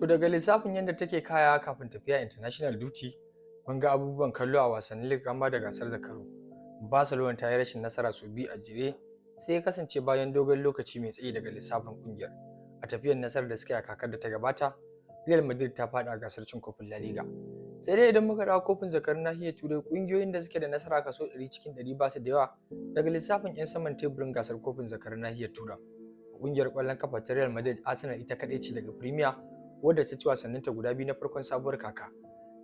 To, daga lissafin yadda take kaya kafin tafiya international duty, mun ga abubuwan kallo a wasannin League da gasar zakaru. Barcelona ta yi rashin nasara sau biyu a jere, sai ya kasance bayan dogon lokaci mai tsayi daga lissafin kungiyar. A tafiyar nasarar da suka yi a kakar da ta gabata, Real Madrid ta faɗi a gasar cin kofin La Liga. Sai dai idan muka dawo kofin zakarun nahiyar Turai, kungiyoyin da suke da nasara kaso 100 cikin 100 ba su da yawa daga lissafin 'yan saman teburin gasar kofin zakarun nahiyar Turai. Kungiyar ƙwallon kafa ta Real Madrid, Arsenal ita kaɗai ce daga Premier wadda ta ci wasanninta guda biyu na farkon sabuwar kaka.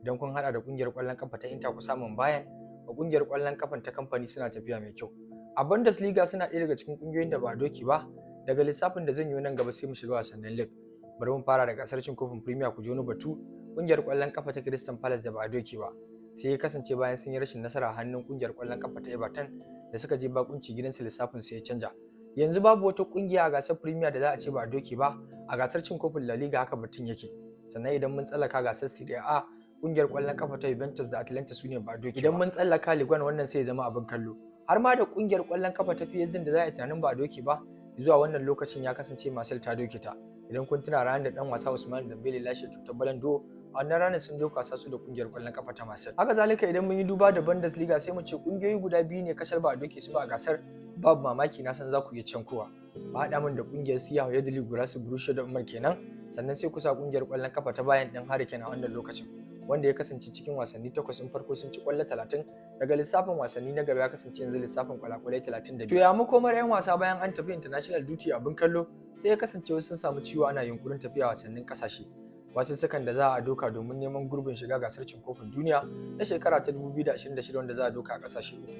Idan kun hada da kungiyar ƙwallon kafa ta Inter, ku samun Bayern a kungiyar ƙwallon kafan ta kamfani suna tafiya mai kyau. A Bundesliga suna ɗaya daga cikin kungiyoyin da ba a doki ba. Daga lissafin da zan yi nan gaba, sai mu shiga wasannin league. Bari mu fara da gasar cin kofin Premier. Ku ji wani batu: kungiyar ƙwallon kafa ta Crystal Palace da ba a doki ba, sai ya kasance bayan sun yi rashin nasara a hannun kungiyar ƙwallon kafa ta Everton da suka je bakunci gidansu, lissafin sai ya canja. Yanzu babu wata kungiya a gasar Premier da za a ce ba a doke ba. A gasar cin kofin La Liga haka batun yake. Sannan idan mun tsallaka gasar Serie A, kungiyar kwallon kafa ta Juventus da Atalanta su ne ba a doke. Idan mun tsallaka Ligue 1, wannan sai ya zama abin kallo. Har ma da kungiyar kwallon kafa ta PSG da za a yi tunanin ba a doke ba, zuwa wannan lokacin ya kasance Marseille ta doke ta. Idan kun tuna ranar da dan wasa Ousmane Dembele lashe kyautar Ballon d'Or, a wannan ranar sun doka wasa su da kungiyar kwallon kafa ta Marseille. Haka zalika, idan mun yi duba da Bundesliga, sai mu ce kungiyoyi guda biyu ne kacal ba a doke su ba a gasar. Babu mamaki, na san za ku iya cankowa. Ba haɗa min da kungiyar Siya Yadli Gurasu, Borussia Dortmund kenan. Sannan sai kusa kungiyar kwallon kafa ta Bayern din Harry Kane a wannan lokacin, wanda ya kasance cikin wasanni takwas in farko sun ci kwallo 30. Daga lissafin wasanni na gaba, ya kasance yanzu lissafin kwalakwalai 32. To, ya makomar 'yan wasa bayan an tafi international duty? Abin kallo sai ya kasance wasu sun samu ciwo ana yunkurin tafiya wasannin kasashe. Wasussukan da za a doka domin neman gurbin shiga gasar cin kofin duniya na shekara ta 2026, wanda za a doka a kasashe uku,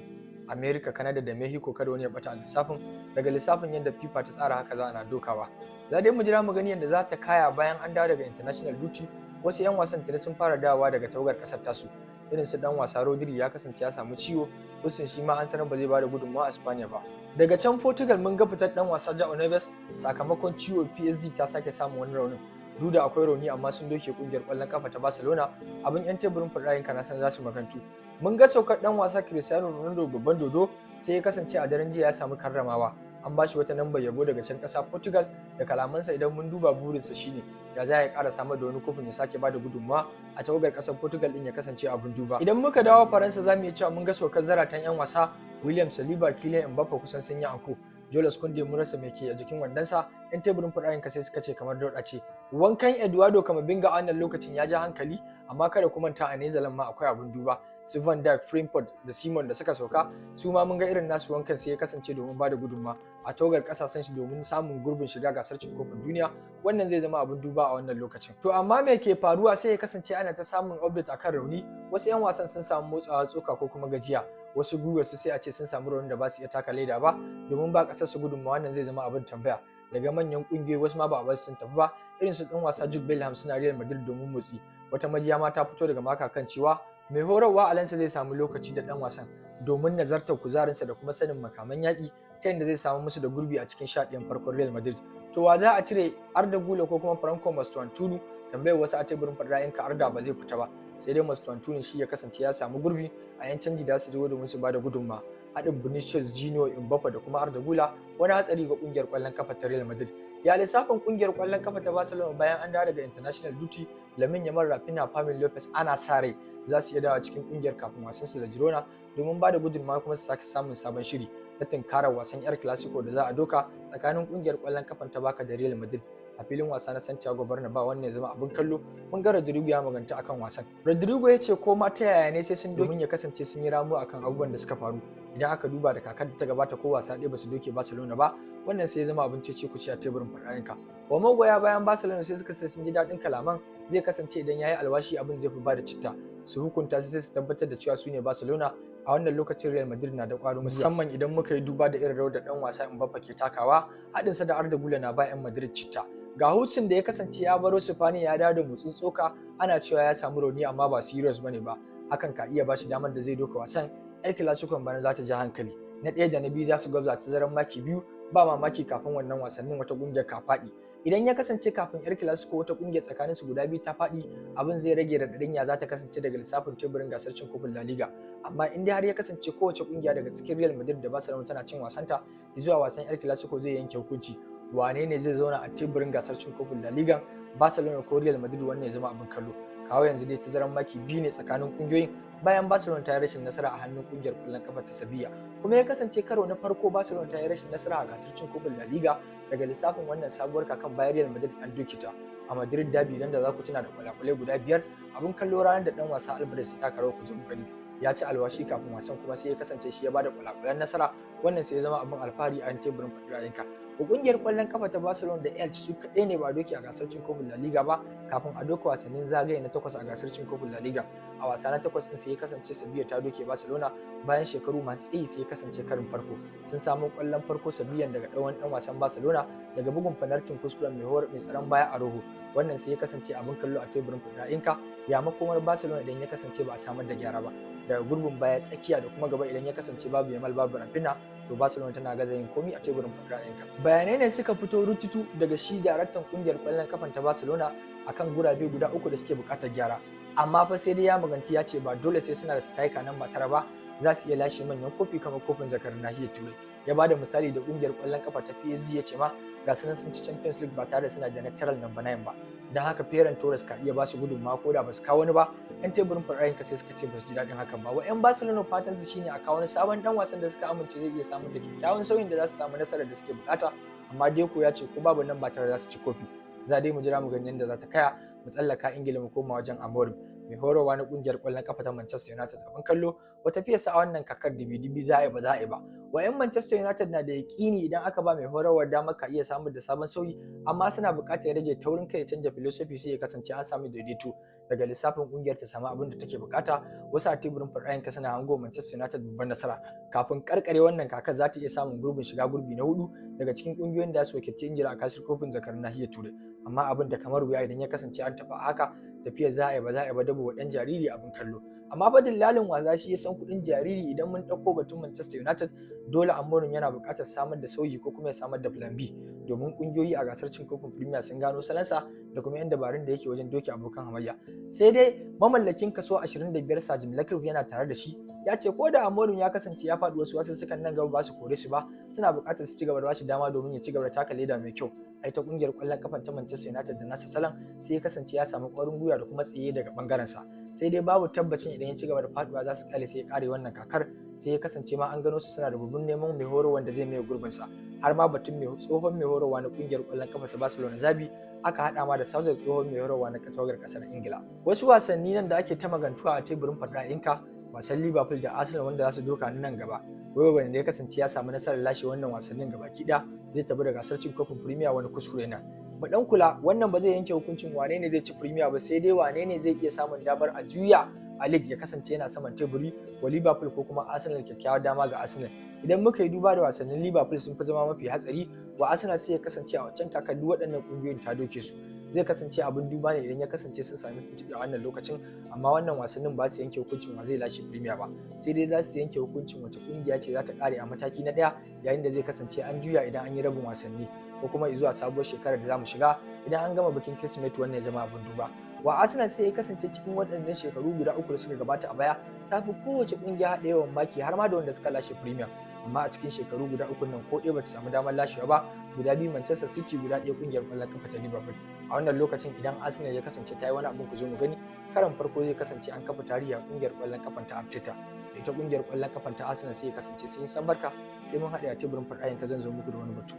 America, Canada da Mexico. Kada wani ya bata a lissafin. Daga lissafin yadda FIFA ta tsara, haka za a na dokawa. Za dai mu jira mu gani yadda za ta kaya bayan an dawo daga international duty. Wasu 'yan wasan tuni sun fara dawowa daga tawagar kasar tasu, irin su dan wasa Rodri ya kasance ya samu ciwo. Husin shi ma an sanar ba zai bada gudunmawa a Spaniya ba. Daga can Portugal, mun ga fitar dan wasa Joao Neves sakamakon ciwo. PSG ta sake samun wani raunin. Duk da akwai rauni, amma sun doke kungiyar kwallon kafa ta Barcelona. Abin yan teburin fadayin kana san za su magantu. Mun ga saukar dan wasa Cristiano Ronaldo, babban dodo, sai ya kasance a daren jiya ya samu karramawa. An ba shi wata lambar yabo daga can kasa Portugal. Da kalamansa, idan mun duba, burinsa shine ya za ya ƙara samar da wani kofin, ya sake bada gudunmawa a tawagar ƙasar Portugal din, ya kasance abin duba. Idan muka dawo Faransa, za mu iya cewa mun ga saukar zaratan 'yan wasa William Saliba, Kylian Mbappe kusan sun yi anko. Jules Kounde mun rasa mai ke a jikin wandonsa. 'Yan teburin fadayin sai suka ce kamar dauɗa ce. Wankan Eduardo Camavinga a wannan lokacin ya ja hankali, amma kada ku manta, a Netherlands ma akwai abin duba. Su Van Dijk, Frimpong da Simon da suka sauka, su ma mun ga irin nasu wankan, sai ya kasance domin bada gudunma a tawagar kasashen shi domin samun gurbin shiga gasar cin kofin duniya. Wannan zai zama abin duba a wannan lokacin. To, amma me ke faruwa? Sai ya kasance ana ta samun update akan rauni. Wasu 'yan wasan sun samu motsawa tsoka ko kuma gajiya, wasu gwiwa su sai a ce sun samu raunin da ba su iya taka leda ba domin ba kasar su gudunmawa. Wannan zai zama abin tambaya. Daga manyan kungiyoyi, wasu ma ba a bar sun tafi ba, irin su dan wasa Jude Bellingham suna Real Madrid domin motsi. Wata majiya ma ta fito daga maka kan cewa mai horarwa Alonso zai samu lokaci da dan wasan domin nazartar kuzarinsa da kuma sanin makaman yaƙi ta yadda zai samu musu da gurbi a cikin 11 farkon Real Madrid. To, wa za a cire, Arda Güler ko kuma Franco Mastantuono? Tambayar wasu a teburin fadar ka. Arda ba zai fita ba, sai dai Mastantuono shi ya kasance ya samu gurbi a yan canji da su zo domin su bada gudunma. Haɗin Vinicius Junior, Mbappe da kuma Arda Güler wani hatsari ga kungiyar ƙwallon kafa ta Real Madrid. Ya lissafin kungiyar ƙwallon kafa ta Barcelona bayan an dawo daga international duty? Lamine Yamal, Raphinha, Fermin Lopez ana sa rai za su iya dawo cikin kungiyar kafin wasan su da Girona domin ba da gudunmawa, kuma su sake samun sabon shiri na tunkarar wasan El Clasico da za a doka tsakanin kungiyar ƙwallon kafan ta Barca da Real Madrid a filin wasa na Santiago Bernabeu. Wannan ya zama abin kallo. Mun ga Rodrigo ya maganta akan wasan. Rodrigo ya ce ko ma ta yaya ne sai sun domin ya kasance sun yi ramu akan abubuwan da suka faru. Idan aka duba da kakar da ta gabata, ko wasa ɗaya ba su doke Barcelona ba. Wannan sai ya zama abin cece kuce a teburin faɗayenka. Wa magoya bayan Barcelona sai suka sun ji daɗin kalaman. Zai kasance idan yayi alwashi, abin zai fi bada citta. Su hukunta su, sai su tabbatar da cewa su ne Barcelona. A wannan lokacin Real Madrid na da ƙwarin, musamman idan muka yi duba da irin rawar da ɗan wasa Mbappe ke takawa. Haɗinsa da Arda Güler na ba 'yan Madrid citta. Ga Husin da ya kasance ya baro Sifani ya dawo da motsin tsoka. Ana cewa ya samu rauni, amma ba serious bane ba. Hakan ka iya bashi damar da zai doka wasan El Clasico bana. Za ta ja hankali. Na ɗaya da na biyu za su gwabza tazaran maki 2. Ba mamaki kafin wannan wasannin wata ƙungiyar ka faɗi. Idan ya kasance kafin El Clasico wata ƙungiyar tsakanin su guda biyu ta faɗi, abin zai rage raɗaɗin ya za ta kasance daga lissafin teburin gasar cin kofin La Liga. Amma in dai har ya kasance kowace ƙungiya daga cikin Real Madrid da Barcelona tana cin wasanta zuwa wasan El Clasico, zai yanke hukunci wane ne zai zauna a teburin gasar cin kofin La Liga. Barcelona ko Real Madrid, wannan ya zama abin kallo. Kawo yanzu dai tazaran maki 2 ne tsakanin kungiyoyin, bayan Barcelona ta yi rashin nasara a hannun kungiyar kwallon kafa ta Sevilla. Kuma ya kasance karo na farko Barcelona ta yi rashin nasara a gasar cin kofin La Liga daga lissafin wannan sabuwar kakan, bayan Real Madrid an doke ta a Madrid derby idan da za ku tuna da kwalakwalai guda 5. Abin kallo, ranar da dan wasa Alvarez ya taka rawar ku gani, ya ci alwashi kafin wasan, kuma sai ya kasance shi ya bada kwalakwalan nasara. Wannan sai ya zama abin alfahari a teburin faɗi ra'ayinka. Ko kungiyar kwallon kafa ta Barcelona da Elche su kaɗai ne ba doki a gasar cin kofin La Liga ba kafin a doka wasannin zagaye na 8 a gasar cin kofin La Liga. A wasa na 8 din sai ya kasance Sevilla ta doke Barcelona bayan shekaru masu tsayi. Sai ya kasance karin farko sun samu kwallon farko Sevilla daga ɗan ɗan wasan Barcelona daga bugun fanartin kuskuren mai horar mai tsaron baya a Rojo. Wannan sai ya kasance abin kallo a teburin ra'ayinka. Ya makomar Barcelona idan ya kasance ba a samar da gyara ba daga gurbin baya, tsakiya da kuma gaba? Idan ya kasance babu Yamal, babu Raphinha, to Barcelona tana gaza yin komi a teburin ra'ayinka. Bayanai ne suka fito rututu daga shi daraktan kungiyar kwallon kafan ta Barcelona akan gurabe guda 3 da suke bukatar gyara. Amma fa sai dai ya maganti, ya ce ba dole sai suna da striker nan ba tara ba za su iya lashe manyan kofi kamar kofin zakarin nahiyar Turai. Ya bada misali da kungiyar kwallon kafa ta PSG, ya ce ma ga sunan sun ci Champions League ba tare da suna da natural number 9 ba. Don haka Ferran Torres ka iya ba su gudunmawa ko da ba su kawo wani ba. Yan teburin fara'in ka sai suka ce ba su ji daɗin hakan ba. Wa yan Barcelona fatan su shine a kawo wani sabon dan wasan da suka amince zai iya samun da kyakkyawan sauyin da za su samu nasarar da suke bukata. Amma Deco ya ce ko babu nan ba tare za su ci kofi. Za dai mu jira mu gani yadda za ta kaya. Mu tsallaka Ingila, mu koma wajen Amorim, mai horarwa na kungiyar kwallon kafa ta Manchester United. Abin kallo, wata fiyarsa a wannan kakar dibi-dibi za a yi ba za a yi ba. Wa 'yan Manchester United na da yaƙini idan aka ba mai horarwa dama ka iya samun da sabon sauyi, amma suna buƙatar rage taurin kai, ya canja philosophy, sai ya kasance an samu daidaito daga lissafin kungiyar ta samu abin da take bukata. Wasu a teburin fara'in ka suna hango Manchester United babban nasara kafin karkare wannan kakar, za ta iya samun gurbin shiga gurbi na hudu daga cikin kungiyoyin da su wakilci Ingila a kasar kofin zakarun nahiyar Turai. Amma abin da kamar wuya idan ya kasance an tafi haka, tafiyar za a yi ba za a yi ba, dabo wa dan jariri. Abin kallo, amma fa dillalin wasa shi ya san kuɗin jariri. Idan mun ɗauko batun Manchester United, dole Amorim yana buƙatar samar da sauyi ko kuma ya samar da plan B, domin ƙungiyoyi a gasar cin kofin Premier sun gano salansa da kuma yan dabarun da yake wajen doke abokan hamayya. Sai dai mamallakin kaso 25, Sir Jim Ratcliffe, yana tare da shi. Ya ce ko da Amorim ya kasance ya faɗi wasu wasussukan nan gaba, ba su kore su ba, suna buƙatar su ci gaba da bashi dama domin ya ci gaba da taka leda mai kyau. Ai ta kungiyar ƙwallon kafan ta Manchester United da nasa salon sai ya kasance ya samu ƙwarin gwiwa da kuma tsaye daga bangaren sa. Sai dai babu tabbacin idan ya ci gaba da faduwa za su kale sai ya kare wannan kakar. Sai ya kasance ma an gano su suna da babban neman mai horo wanda zai mai gurbin sa, har ma batun mai tsohon mai horarwa na kungiyar ƙwallon kafa ta Barcelona Xavi aka hada ma da Southgate, tsohon mai horarwa na tawagar kasar Ingila. Wasu wasanni nan da ake ta magantuwa a teburin fada inka, wasan Liverpool da Arsenal wanda za su doka nan gaba. Wai wanda ya kasance ya samu nasarar lashe wannan wasannin gaba ɗaya zai tafi da gasar cin kofin Premier. Wani kuskure na mu dan kula, wannan ba zai yanke hukuncin wane ne zai ci Premier ba, sai dai wane ne zai iya samun damar a juya a league ya kasance yana saman teburi, wa Liverpool ko kuma Arsenal. Kyakkyawar dama ga Arsenal. Idan muka yi duba da wasannin Liverpool sun fi zama mafi hatsari wa Arsenal, sai ya kasance a wancan kakar duk waɗannan ƙungiyoyin ta doke su. Zai kasance abin duba ne idan ya kasance sun sami tuntuɓe a wannan lokacin. Amma wannan wasannin ba su yanke hukuncin wa zai lashe Premier ba, sai dai za su yanke hukuncin wace ƙungiya ce za ta ƙare a mataki na 1 yayin da zai kasance an juya idan an yi rabin wasanni ko kuma zuwa sabuwar shekarar da za mu shiga idan an gama bikin Kirsimeti. Wannan ya zama abin duba. Wa Arsenal sai ya kasance cikin waɗannan shekaru guda 3 da suka gabata a baya ta fi kowace ƙungiya haɗa yawan maki, har ma da wanda suka lashe Premier. Amma a cikin shekaru guda 3 nan ko ɗaya bata samu damar lashewa ba, guda 2 Manchester City, guda 1 ƙungiyar ƙwallon kafa ta Liverpool. A wannan lokacin idan Arsenal ya kasance ta yi wani abin ku zo mu gani, karan farko zai kasance an kafa tarihi a ƙungiyar ƙwallon kafan ta Arteta. Da ita ƙungiyar ƙwallon kafan ta Arsenal sai ya kasance sun yi san barka. Sai mun haɗe a teburin farɗayin ka, zan zo muku da wani batu.